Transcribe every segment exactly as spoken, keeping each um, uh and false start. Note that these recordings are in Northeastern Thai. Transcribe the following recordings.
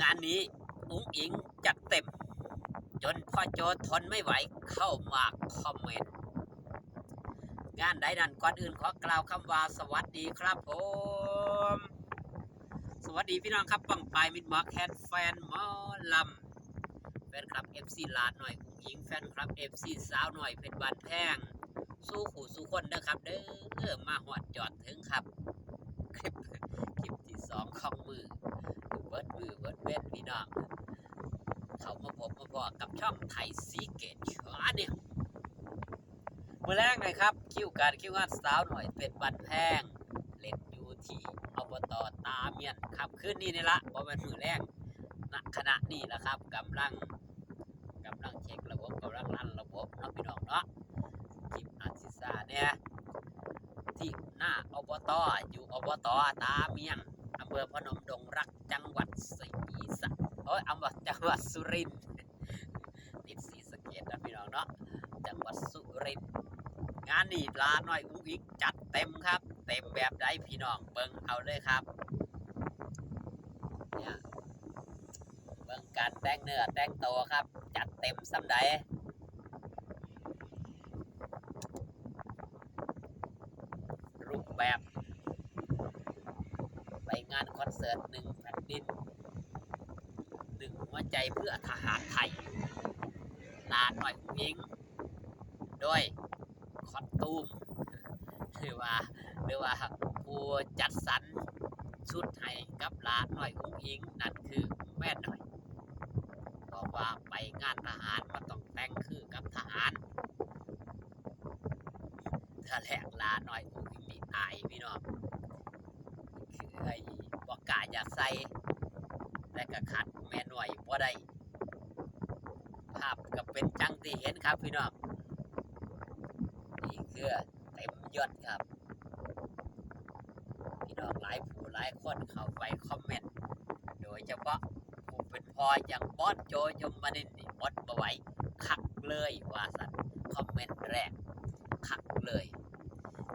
งานนี้อุ๋งอิ๋งจัดเต็ม จนพ่อโจทนไม่ไหวเข้ามาคอมเมนต์ งานใดนั้นก่อนอื่นขอกล่าวคำว่าสวัสดีครับผม สวัสดีพี่น้องครับ ป้องปายมิตรหมอแคน แฟนหมอลำ แฟนคลับ เอฟซี หลาน้อยอุ๋งอิ๋ง แฟนคลับ เอฟซี สาวน้อยเพชรบ้านแพง สู่ผู้สู่คนเด้อครับเด้อ มาฮอดจอดถึงครับ คลิป คลิปที่สองของมื้อ เบิดมื้อเบิดเว็นพี่น้อง เข้ามาพบมาพ้อกับช่องไทยซีเกตชาแนล มื้อแลงนะครับ คิวการคิวงานสาวน้อยเพชรบ้านแพง เล่นอยู่ที่ อบต.ตาเมียน ค่ำคืนนี้นี่ละ บ่แม่นมื้อแลง ณ ขณะนี้ล่ะครับ กำลัง กำลังเช็คระบบ กำลังรันระบบเนาะพี่น้องเนาะ คลิปอาจสิซ่าแหน่ ที่หน้า อบต.อยู่ อบต.ตาเมียน อำเภอพนมดงรัก จังหวัดศรีสะ โอ้ย อำเภอ จังหวัดสุรินทร์ ติดศรีสะเกษนะพี่น้องเนาะ จังหวัดสุรินทร์ งานนี้หลาน้อยอุ๋งอิ๋งจัดเต็มครับ เต็มแบบใดพี่น้องเบิ่งเอาเลยครับ เนี่ย เบิ่งการแต่งเนื้อแต่งตัวครับ จัดเต็มส่ำใด รูปแบบ ไปงานคอนเสิร์ตหนึ่งแผ่นดิน หนึ่งหัวใจเพื่อทหารไทย หลาน้อยอุ๋งอิ๋ง โดยคอสตูม หรือว่า หรือว่าผู้จัดสรรชุดให้กับหลาน้อยอุ๋งอิ๋ง นั่นคือแม่น้อย บอกว่าไปงานทหารมันต้องแต่งคือกับทหาร เทื่อแรกหลาน้อยอุ๋งอิ๋งนี่อายพี่น้อง คือไอ้บ่กล้าอยากใส่ และก็ขัดแม่น้อยบ่ได้ ภาพก็เป็นจั่งที่เห็นครับพี่น้อง นี่คือเต็มยศครับ พี่น้องหลายผู้หลายคนเข้าไปคอมเมนต์ โดยเฉพาะผู้เป็นพ่ออย่างบอสโจ ยมนินทร์นี่ อดบ่ไหว คักเลยว่าซั่น คอมเมนต์แรก คักเลย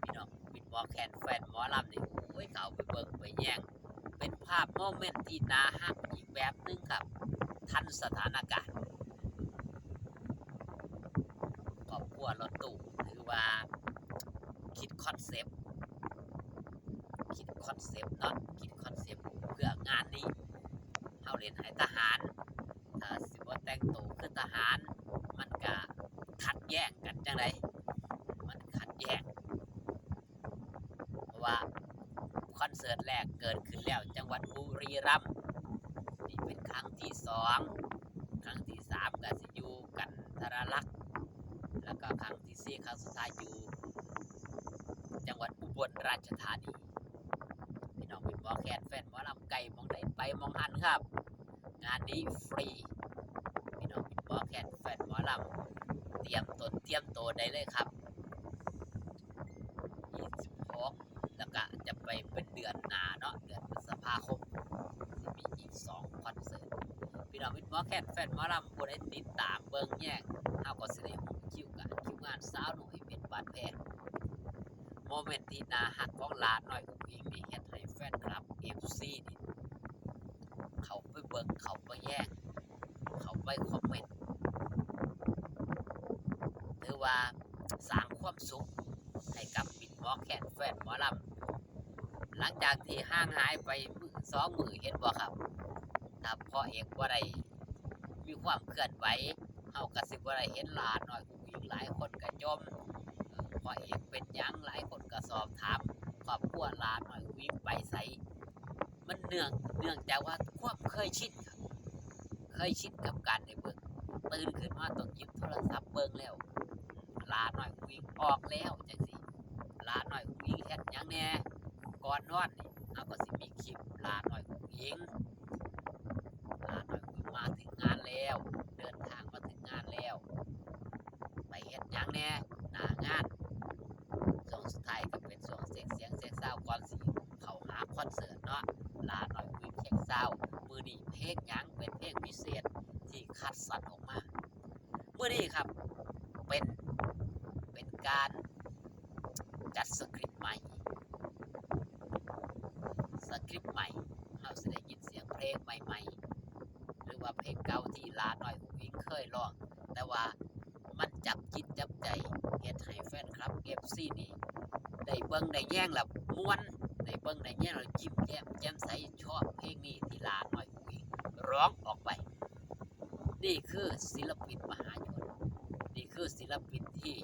พี่น้องมิตรหมอแคน แฟนหมอลำนี่ โอ้ย เข้าไปเบิ่งไปแยง เป็นภาพโมเมนต์ที่น่าฮักอีกแบบหนึ่งครับ ทันสถานการณ์ ครอบครัวรถตู้ ถือว่าคิดคอนเซปต์ คิดคอนเซปต์เนาะ คิดคอนเซปต์เพื่องานนี้ เฮาเล่นให้ทหาร ถ้าสิบ่แต่งตัวคือทหาร มันก็ขัดแย้งกันจั่งใด มันขัดแย้ง เพราะว่าคอนเสิร์ตแรกเกิดขึ้นแล้ว จังหวัดบุรีรัมย์ นี่เป็นครั้งที่สอง ครั้งที่สามก็สิอยู่กันทรลักษณ์ แล้วก็ครั้งที่สี่ ครั้งสุดท้ายอยู่ จังหวัดอุบลราชธานี พี่น้องมิตรหมอแคน แฟนหมอลำ ใกล้หม่องใดไปหม่องหั้นครับ งานนี้ฟรี พี่น้องมิตรหมอแคน แฟนหมอลำ เตรียมตนเตรียมตัวได้เลยครับ ยี่สิบหก แล้วก็จะไปเป็นเดือนหน้าเนาะ เดือนพฤษภาคม สิมีอีกสองคอนเสิร์ต พี่น้องมิตรหมอแคน แฟนหมอลำ ผู้ใดติดตามเบิ่งแยง เฮาก็สิได้ฮู้คิวกัน คิวงานสาวน้อยเพชรบ้านแพง โมเมนต์ที่น่าฮักของหลาน้อยอุ๋งอิ๋งนี่ เฮ็ดให้แฟนคลับ เอฟซี นี่ เข้าไปเบิ่ง เข้าไปแยง เข้าไปคอมเมนต์ ถือว่าสร้างความสุขให้กับมิตรหมอแคน แฟนหมอลำ หลังจากที่ห่างหายไปมื้อสองมื้อ เห็นบ่ครับ ถ้าพ่อเอกบ่ได้มีความเคลื่อนไหว เฮาก็สิบ่ได้เห็นหลาน้อยอุ๋งอิ๋ง หลายคนก็จ่ม เอ่อ พ่อเอกเป็นหยัง หลายคนก็สอบถาม ครอบครัวหลาน้อยอุ๋งอิ๋งไปไส มันเนื่อง เนื่องจากว่าความเคยชินครับ เคยชินกับการได้เบิ่ง ตื่นขึ้นมาต้องหยิบโทรศัพท์เบิ่งแล้ว หลาน้อยอุ๋งอิ๋งออกแล้วจั่งซี้ หลาน้อยอุ๋งอิ๋งเฮ็ดหยังแหน่ ก่อนนอนนี่ เฮาก็สิมีคลิปหลาน้อยอุ๋งอิ๋ง หลาน้อยอุ๋งอิ๋งมาถึงงานแล้ว เดินทางมาถึงงานแล้ว ไปเฮ็ดหยังแหน่หน้างาน ช่วงสุดท้ายก็เป็นช่วงเช็คเสียงเช็คซาวด์ก่อนสิเข้าหาคอนเสิร์ตเนาะ หลาน้อยอุ๋งอิ๋งเช็คซาวด์ มื้อนี้เพลงหยังเป็นเพลงพิเศษที่คัดสรรออกมา มื้อนี้ครับ เป็น เป็นการจัดสคริปต์ใหม่ สคริปต์ใหม่ เฮาสิได้ยินเสียงเพลงใหม่ จิตจับใจ เฮ็ดให้แฟนคลับ เอฟซี นี่ ได้เบิ่งได้แยงแล้วม่วน ได้เบิ่งได้แยงแล้วยิ้มแย้มแจ่มใส ชอบเพลงนี้ที่หล้าน้อยอุ้งอิงร้องออกไป นี่คือศิลปินมหาชน นี่คือศิลปินที่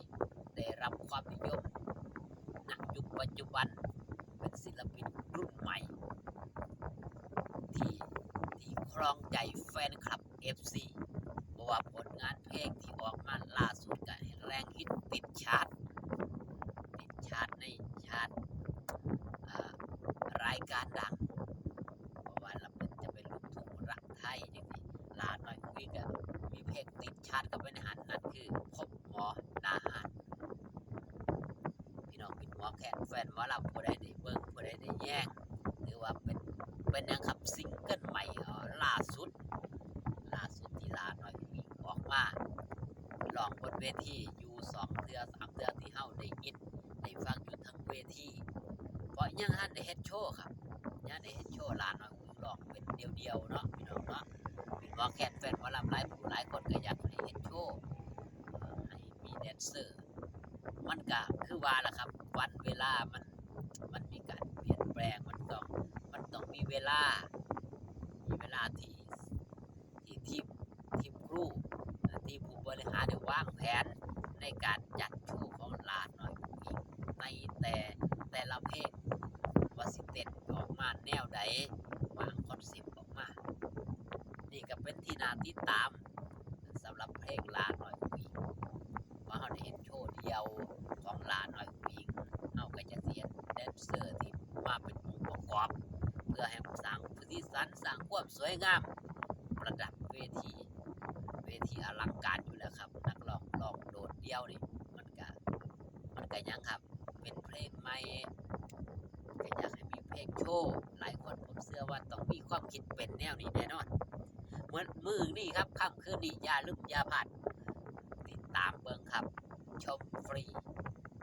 ได้รับความนิยม ณ ยุคปัจจุบัน เป็นศิลปินรุ่นใหม่ ที่ ที่ครองใจแฟนคลับ เอฟซี เพราะว่าผลงานเพลงที่ออกมาล่าสุดก็แฮงฮิตติดชาร์ต ติดชาร์ตในชาร์ต อ่า รายการดัง เพราะว่าลำเพิ่นจะเป็นลูกทุ่งรักไทยจังซี่ หล้าน้อยอุ้งอิงก็มีเพลงติดชาร์ตเข้าไปในหั้น นั่นคือพบหมอหน้าห้าน พี่น้องเป็นหมอแคนแฟนหมอลำผู้ใดได้เบิ่งผู้ใดได้แยง ถือว่าเป็น เป็นหยังครับ ซิงเกิลใหม่ เอ่อ ล่าสุด ล่าสุดที่หล้าน้อยอุ้งอิงออกมาร้องบนเวทีอยู่สองเทื่อสามเทื่อที่เฮาได้ยินได้ฟังอยู่ทั้งเวที เพราะยังทันได้เฮ็ดโชว์ครับ ยังได้เฮ็ดโชว์หล้าน้อยอุ้งอิงร้องเป็นเดี่ยวๆเนาะพี่น้องเนาะ เป็นหมอแคนแฟนหมอลำหลายผู้หลายคนก็อยากให้เฮ็ดโชว์ เอ่อ ให้มีแดนเซอร์ มันก็คือว่าล่ะครับ วันเวลามัน มันมีการเปลี่ยนแปลง มันต้อง มันต้องมีเวลา มีเวลาที่ ที่ทีม ทีมครู และทีมผู้บริหารได้วางแผนในการจัดโชว์ของหล้าน้อยอุ้งอิง ในแต่ แต่ละเพลง ว่าสิเต้นออกมาแนวใด วางคอนเซปต์ออกมา นี่ก็เป็นที่น่าติดตามสำหรับเพลงหล้าน้อยอุ้งอิง ว่าเฮาได้เห็นโชว์เดี่ยวของหล้าน้อยอุ้งอิง เฮาก็จะสิเห็นแดนเซอร์ที่มาเป็นองค์ประกอบ เพื่อให้สร้างสีสัน สร้างความสวยงาม ประดับเวที เวทีอลังการอยู่แล้วครับ นักร้องร้องโดดเดี่ยวนี่ มันก็ มันก็หยังครับ เป็นเพลงใหม่ ก็อยากให้มีเพลงโชว์ หลายคนผมเชื่อว่าต้องมีความคิดเป็นแนวนี้แน่นอน เหมือนมื้อนี้ครับ ค่ำคืนนี้อย่าลืมอย่าพลาด ติดตามเบิ่งครับ ชมฟรี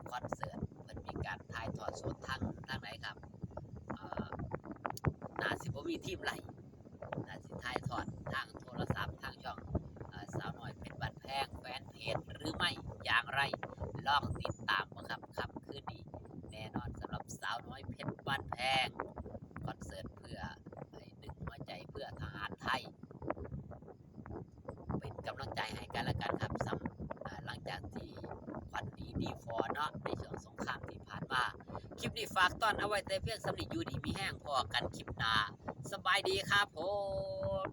คอนเสิร์ต เพิ่นมีการถ่ายทอดสดทาง ทางไหนครับ เอ่อ น่าสิบ่มีทีมไลฟ์ น่าสิถ่ายทอดทางโทรศัพท์ ทางช่อง เอ่อ สาวน้อยเพชรบ้านแพง แฟนเพจ หรือไม่อย่างไร ลองติดตามเบิ่งครับ ค่ำคืนนี้แน่นอนสำหรับสาวน้อยเพชรบ้านแพง คอนเสิร์ตเพื่อ ไอ้หนึ่งหัวใจเพื่อทหารไทย เป็นกำลังใจให้กันและกันครับ สำ อ่า หลังจากที่ขวัญหนีดีฟอเนาะ ในช่วงสงครามที่ผ่านมา คลิปนี้ฝากต้อนเอาไว้แต่เพียงส่ำนี้ อยู่ดีมีแฮง พ้อกันคลิปหน้า สบายดีครับผม